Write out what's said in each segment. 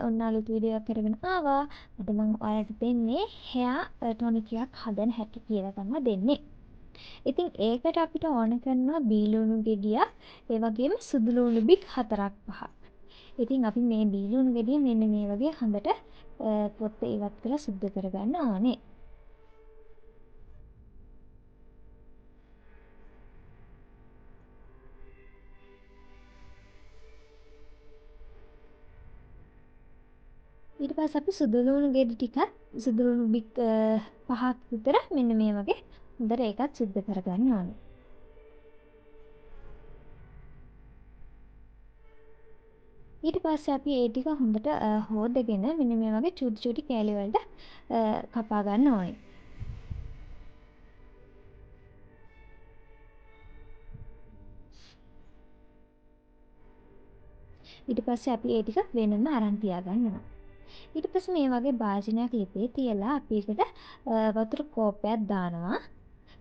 ඔන්න අලුත් වීඩියෝ එකක් අරගෙන ආවා. අද මම ඔයාලට දෙන්නේ හෙයා ටොනික් එකක් හදන හැටි කියලා තමයි දෙන්නේ. ඉතින් ඒකට අපිට ඕන කරනවා බීලුණු ගෙඩියක්, ඒ වගේම සුදු ලුණු බික් 4ක් 5ක්. ඉතින් අපි මේ බීලුණු ගෙඩිය මෙන්න මේ වගේ හොඳට පොත්ත ඉවත් කරලා සුද්ධ කරගන්න ඕනේ. ඊට පස්සේ අපි සුදු ලුණු ගෙඩි ටිකත් සුදු ලුණු බික් 5ක් විතර මෙන්න මේ වගේ හොඳට ඒකත් සුද්ධ කරගන්න ඕනේ. ඊට පස්සේ අපි ඒ ටික හොඳට හොදගෙන මෙන්න මේ වගේ චූටි චූටි කෑලි වලට කපා ගන්න ඕනේ. ඊට පස්සේ අපි ඒ ටික වෙනම අරන් තියාගන්නවා. ඊට පස්සේ මේ වගේ භාජනයක් ලිපේ තියලා අපි ඒකට වතුර කෝපයක් දානවා.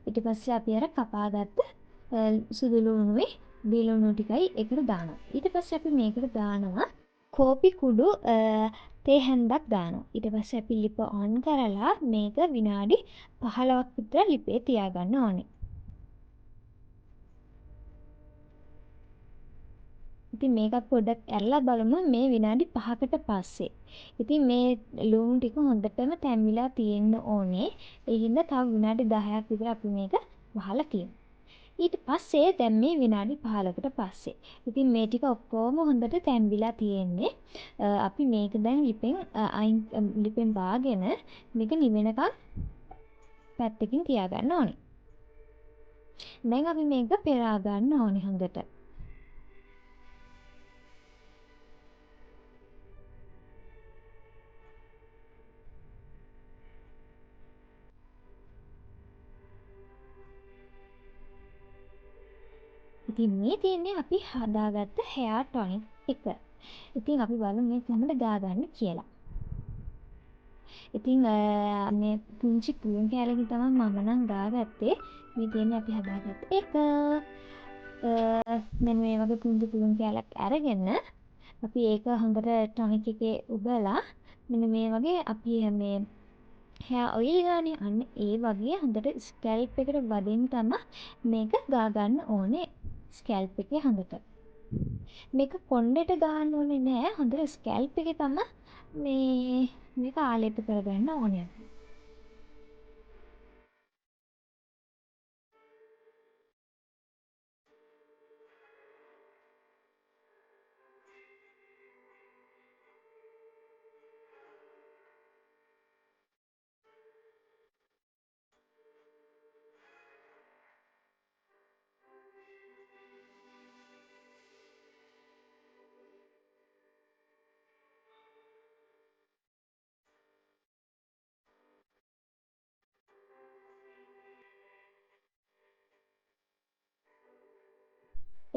ඊට පස්සේ අපි අර කපාගත්ත සුදු ලුණුයි බීලුණු ටිකයි ඒකට දානවා. ඊට පස්සේ අපි මේකට දානවා කෝපි කුඩු තේ හැන්දක් දානවා. ඊට පස්සේ අපි ලිප ඔන් කරලා මේක විනාඩි 15ක් විතර ලිපේ තියාගන්න ඕනේ. ඉතින් මේකත් පොඩ්ඩක් ඇරලා බලමු මේ විනාඩි 5කට පස්සේ. ඉතින් මේ ලුණු ටික හොඳටම තැම්බිලා තියෙන්න ඕනේ. ඒ හින්දා තව විනාඩි 10ක් විතර අපි මේක වහලා තියමු. ඊට පස්සේ දැන් මේ විනාඩි 15කට පස්සේ. ඉතින් මේ ටික ඔක්කොම හොඳට තැම්බිලා තියෙන්නේ. අපි මේක දැන් ලිපෙන් බාගෙන මේක නිවෙනකන් පැත්තකින් තියාගන්න ඕනේ. දැන් අපි මේක පෙරා ගන්න ඕනේ හොඳට. ඉතින් මේ තියෙන්නේ අපි හදාගත්ත හෙයා ටොනික් එක. ඉතින් අපි බලමු මේ කොහොමද ගාගන්නේ කියලා. ඉතින් මේ පුංචි පුළුන් කෑල්ලකින් තමයි මම නම් ගාගත්තේ. මේ තියෙන්නේ අපි හදාගත්ත එක. මෙන්න මේ වගේ පුංචි පුළුන් කෑල්ලක් අරගෙන අපි ඒක හොඳට ටොනික් එකේ උබලා මෙන්න මේ වගේ අපි මේ හෙයා ඔයිල් ගානේ අන්න ඒ වගේ හොඳට ස්කැල්ප් එකට වදින්න තමයි මේක ගා ගන්න ඕනේ. ස්කැල්ප් එකේ හොඳට. මේක කොණ්ඩෙට ගාන්න ඕනේ නෑ. හොඳට ස්කැල්ප් එකේ තමයි මේක ආලේප කරගන්න ඕනේ.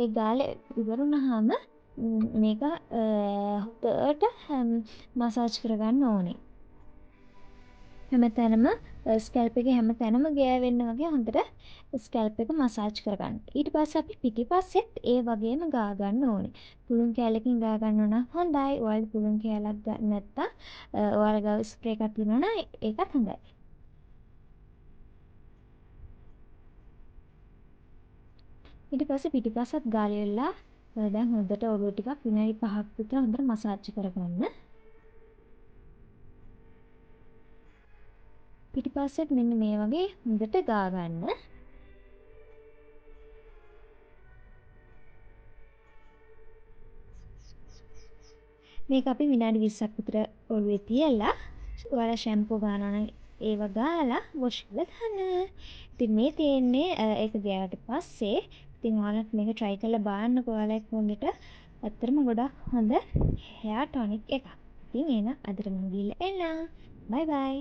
ඒ ගාලා ඉවර වුණාම මේක හොඳට මසාජ් කරගන්න ඕනේ. හැමතැනම ස්කැල්ප් එකේ හැමතැනම ගෑවෙන්න වගේ හොඳට ස්කැල්ප් එක මසාජ් කරගන්න. ඊට පස්සේ අපි පිටිපස්සෙත් ඒ වගේම ගා ගන්න ඕනේ. පුළුන් කෑල්ලකින් ගා ගන්න නම් හොඳයි. ඔයාලට පුළුන් කෑල්ලක් නැත්තම් ඔයාලා ගාව ස්ප්‍රේ එකක් තියෙනවා නම් ඒකත් හොඳයි. ඊට පස්සේ පිටිපස්සත් ගාලා ඉවරලා දැන් හොඳට ඔළුව ටිකක් විනාඩි 5ක් විතර හොඳට මසාජ් කරගන්න. පිටිපස්සෙත් මෙන්න මේ වගේ හොඳට ගා ගන්න. මේක අපි විනාඩි 20ක් විතර ඔළුවේ තියලා ඔයාලා ෂැම්පූ ගානවා නම් ඒව ගාලා වොෂ් කරලා දාන්න. ඉතින් මේ තියෙන්නේ ඒක ගෑවට පස්සේ. ඉතින් ඔයාලත් මේක try කරලා බලන්නකෝ ඔයාලා කොණ්ඩෙට. ඇත්තටම ගොඩක් හොඳ හෙයා ටොනික් එකක්. ඉතින් එහෙනම් අදට මම ගිහිල්ලා එන්නම්. බයි බයි.